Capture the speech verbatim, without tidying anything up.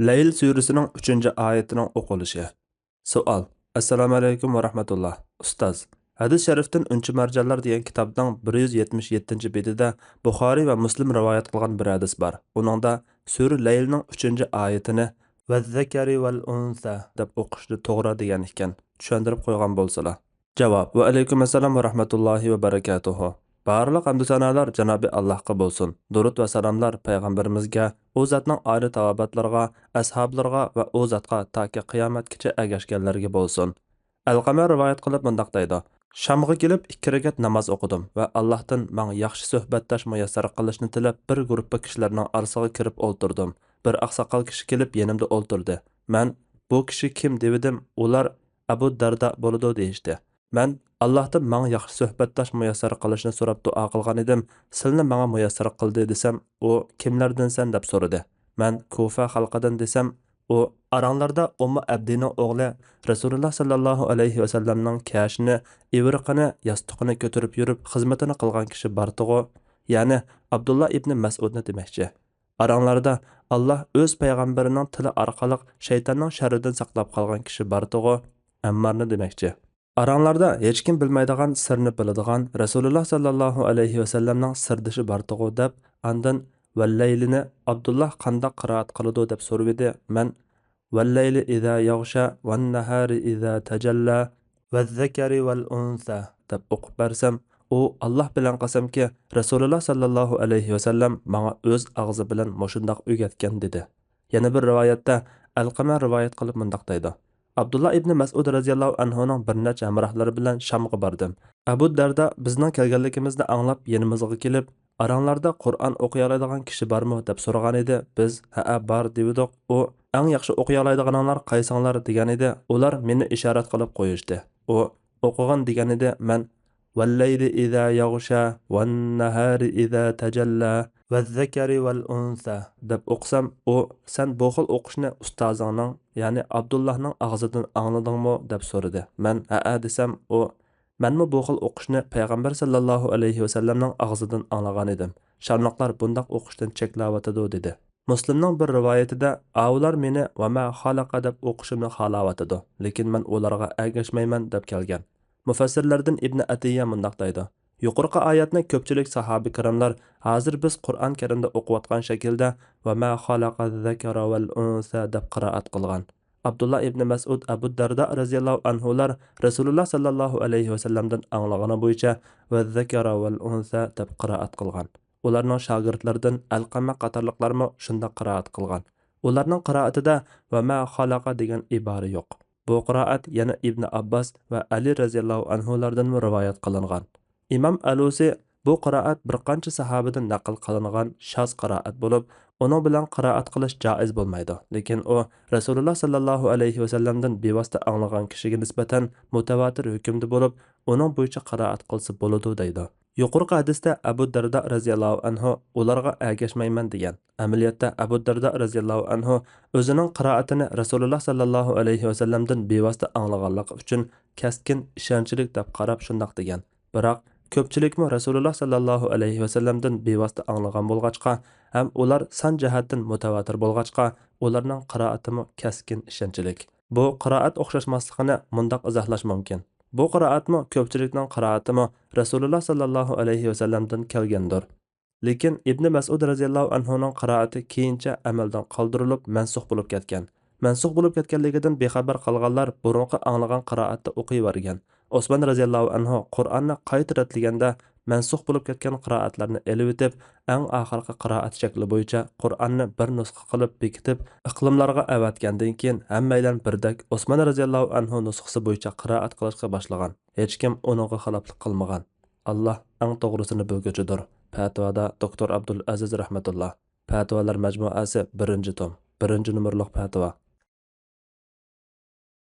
لەيل سۈرىسىنىڭ ئۈچىنچى ئايىتىنىڭ ئوقۇلۇشى. سوئال. ئەسسالامۇ ئەلەيكۇم ۋە رەھمەتۇللا. ئۇستاز، ھەدىس شەرىفتىن ئۈنچە مەرجانلار دېگەن كىتابنىڭ بىر يۈز يەتمىش يەتتىنچى بېتىدە بۇخارىي ۋە مۇسلىم رىۋايەت قىلغان بىر ھەدىس بار. ئۇنىڭدا سۈرە لەيلنىڭ ئۈچىنچى ئايىتىنى «ۋەززەكەرى ۋەل ئۇنسا» دەپ ئوقۇشنى توغرا دېگەن ئىكەن. چۈشەندۈرۈپ قويغان بولسىلا. جاۋاب. ۋە ئەلەيكۇم ئەسسالام ۋە رەھمەتۇللاھى ۋە بەرەكاتۇھۇ. بارلىق ھەمدۇ سانالار جانابى ئاللاھقا بولسۇن. دۇرۇت ۋە سالاملار پەيغەمبىرىمىزگە، ئۇ زاتنىڭ ئائىلە تاۋابىئاتلىرىغا، ئەسھابلىرىغا ۋە ئۇ زاتقا تاكى قىيامەتكىچە ئەگەشكەنلەرگە بولسۇن. ئەلقەمە رىۋايەت قىلىپ مۇنداق دەيدۇ: شامغا كېلىپ ئىككى رەكەت ناماز ئوقۇدۇم ۋە ئاللاھتىن ماڭا ياخشى سۆھبەتداش مۇيەسسەر قىلىشنى تىلەپ بىر گۇرۇپپا كىشىلەرنىڭ ئارىسىغا كىرىپ ئولتۇردۇم. بىر ئاقساقال كىشى كېلىپ يېنىمدا ئولتۇردى. مەن: «بۇ كىشى كىم؟» دېۋىدىم. ئۇلار: «ئەبۇ دەردا بولىدۇ» دېيىشتى. مەن: «ئاللاھتىن ماڭا ياخشى سۆھبەتداش مۇيەسسەر قىلىشنى سوراپ دۇئا قىلغان ئىدىم، سىلنى ماڭا مۇيەسسەر قىلدى» دېسەم، ئۇ: «كىملەردىنسەن؟» دەپ سورىدى. مەن: «كۇفە خەلقىدىن» دېسەم، ئۇ: «ئاراڭلاردا ئۇممۇ ئەبدىنىڭ ئوغلى، رەسۇلۇللا ساللاللاھۇ ئەلەيھى ۋەسەللەمنىڭ كەشىنى، ئېۋىرقىنى، ياستۇقىنى كۆتۈرۈپ يۈرۈپ خىزمىتىنى قىلغان كىشى بارتىغۇ، يەنى ئابدۇللا ئىبنى مەسئۇدنى دېمەكچى. ئاراڭلاردا ئاللاھ ئۆز پەيغەمبىرىنىڭ تىلى ئارقىلىق شەيتاننىڭ شەررىدىن ساقلاپ قالغان كىشى بارتىغۇ، ئەممارنى دېمەكچى. ئاراڭلاردا ھېچكىم بىلمەيدىغان سىرنى بىلىدىغان رەسۇلۇللا ساللاللاھۇ ئەلەيھى ۋەسەللەمنىڭ سىردىشى بارتىغۇ» دەپ، ئاندىن «ۋەللەيلىنى ئابدۇللا قانداق قىرائەت قىلىدۇ؟» دەپ سورىۋىدى. مەن: «ۋەللەيلى ئىزا يەغشا، ۋەننەھارى ئىزا تەجەللا، ۋەززەكەرى ۋەل ئۇنسا» دەپ ئوقۇپ بەرسەم، ئۇ، ئاللاھ بىلەن قەسەمكى، رەسۇلۇللا ساللاللاھۇ ئەلەيھى ۋەسەللەم ماڭا ئۆز ئاغزى بىلەن مۇشۇنداق ئۆگەتكەن، دېدى. يەنە بىر رىۋايەتتە ئەلقەمە رىۋايەت قىلىپ مۇنداق دەيدۇ: ئابدۇللا ئىبنى مەسئۇد رەزىياللاھۇ ئەنھۇنىڭ بىر نەچچە ھەمراھلىرى بىلەن شامغا باردىم. ئەبۇ دەردا بىزنىڭ كەلگەنلىكىمىزنى ئاڭلاپ يېنىمىزغا كېلىپ، «ئاراڭلاردا قۇرئان ئوقۇيالايدىغان كىشى بارمۇ؟» دەپ سورىغانىدى. بىز «ھەئە، بار» دېۋىدۇق. ئۇ: «ئەڭ ياخشى ئوقۇيالايدىغىنىڭلار قايسىڭلار؟» دېگەنىدى. ئۇلار مېنى ئىشارەت قىلىپ قويۇشتى. ئۇ: «ئوقۇغىن» دېگەنىدى. مەن: «ۋەللەيلى ئىزا يەغشا، ۋەننەھارى ئىزا تەجەللا، ۋەززەكەرى ۋەل ئۇنسا» دەپ ئوقۇسام، ئۇ: «سەن بۇ خىل ئوقۇشنى ئۇستازىڭنىڭ، يەنى ئابدۇللاھنىڭ ئاغزىدىن ئاڭلىدىڭمۇ؟» دەپ سورىدى. مەن: «ھەئە» دېسەم، ئۇ: «مەنمۇ بۇ خىل ئوقۇشنى پەيغەمبەر ساللاللاھۇ ئەلەيھى ۋەسەللەمنىڭ ئاغزىدىن ئاڭلىغانىدىم. شاملىقلار بۇنداق ئوقۇشتىن چەكلەۋاتىدۇ» دېدى. مۇسلىمنىڭ بىر رىۋايىتىدە: «ئاۋۇلار مېنى ۋەما خالەقە دەپ ئوقۇشۇمنى خالاۋاتىدۇ، لېكىن مەن ئۇلارغا ئەگەشمەيمەن» دەپ كەلگەن. مۇفەسسىرلەردىن ئىبنى ئەتىييە مۇنداق دەيدۇ: يۇقىرىقى ئايەتنى كۆپچىلىك ساھابە كىراملار ھازىر بىز قۇرئان كەرىمدە ئوقۇۋاتقان شەكىلدە «ۋەما خالەقەز زەكەرە ۋەل ئۇنسا» دەپ قىرائەت قىلغان. ئابدۇللا ئىبنى مەسئۇد، ئەبۇ دەردا رەزىياللاھۇ ئەنھۇلار رەسۇلۇللا ساللاللاھۇ ئەلەيھى ۋەسەللەمدىن ئاڭلىغىنى بويىچە «ۋەززەكەرە ۋەل ئۇنسا» دەپ قىرائەت قىلغان. ئۇلارنىڭ شاگىرتلىرىدىن ئەلقەمە قاتارلىقلارمۇ شۇنداق قىرائەت قىلغان. ئۇلارنىڭ قىرائىتىدە «ۋەما خالەقە» دېگەن ئىبارە يوق. بۇ قىرائەت يەنە ئىبنى ئابباس ۋە ئەلى رەزىياللاھۇ ئەنھۇلاردىنمۇ رىۋايەت قىلىنغان. ئىمام ئەلۇسى: بۇ قىرائەت بىر قانچە ساھابىدىن نەقىل قىلىنغان شاز قىرائەت بولۇپ، ئۇنىڭ بىلەن قىرائەت قىلىش جائىز بولمايدۇ، لېكىن ئۇ رەسۇلۇللا ساللاللاھۇ ئەلەيھى ۋەسەللەمدىن بىۋاسىتە ئاڭلىغان كىشىگە نىسبەتەن مۇتەۋاتىر ھۆكۈمدە بولۇپ، ئۇنىڭ بويىچە قىرائەت قىلسا بولىدۇ دەيدۇ. يۇقىرىقى ھەدىستە ئەبۇ دەردا رەزىياللاھۇ ئەنھۇ ئۇلارغا ئەگەشمەيمەن دېگەن. ئەمەلىيەتتە ئەبۇ دەردا رەزىياللاھۇ ئەنھۇ ئۆزىنىڭ قىرائىتىنى رەسۇلۇللا ساللاللاھۇ ئەلەيھى ۋەسەللەمدىن بىۋاسىتە ئاڭلىغانلىقى ئۈچۈن كەسكىن ئىشەنچلىك دەپ قاراپ شۇنداق دېگەن. بىراق كۆپچىلىكمۇ رەسۇلۇللا ساللاللاھۇ ئەلەيھى ۋەسەللەمدىن بىۋاسىتە ئاڭلىغان بولغاچقا ھەم ئۇلار سان جەھەتتىن مۇتەۋاتىر بولغاچقا، ئۇلارنىڭ قىرائىتىمۇ كەسكىن ئىشەنچلىك. بۇ قىرائەت ئوخشاشماسلىقىنى مۇنداق ئىزاھلاش مۇمكىن. بۇ قىرائەتمۇ كۆپچىلىكنىڭ قىرائىتىمۇ رەسۇلۇللا ساللاللاھۇ ئەلەيھى ۋەسەللەمدىن كەلگەندۇر. لېكىن ئىبنى مەسئۇد رەزىياللاھۇ ئەنھۇنىڭ قىرائىتى كېيىنچە ئەمەلدىن قالدۇرۇلۇپ مەنسۇخ بولۇپ كەتكەن. مەنسۇخ بولۇپ كەتكەنلىكىدىن بىخەۋەر قالغانلار بۇرۇنقى ئاڭلىغان قىرائەتتە ئوقۇيۋەرگەن. ئوسمان رەزىياللاھۇ ئەنھۇ قۇرئاننى قايتا رەتلىگەندە، مەنسۇخ بولۇپ كەتكەن قىرائەتلەرنى ئېلىۋېتىپ، ئەڭ ئاخىرقى قىرائەت شەكلى بويىچە قۇرئاننى بىر نۇسخا قىلىپ بېكىتىپ، ئىقلىملارغا ئەۋەتكەندىن كېيىن، ھەممەيلەن بىردەك ئوسمان رەزىياللاھۇ ئەنھۇ نۇسخىسى بويىچە قىرائەت قىلىشقا باشلىغان. ھېچكىم ئۇنىڭغا خىلاپلىق قىلمىغان. ئاللا ئەڭ توغرىسىنى بىلگۈچىدۇر. پەتىۋادا دوكتور ئابدۇل ئەزىز رەھمەتۇللا. پەتىۋالار مەجمۇئەسى بىرىنچى توم، بىرىنچى نومۇرلۇق پەتىۋا.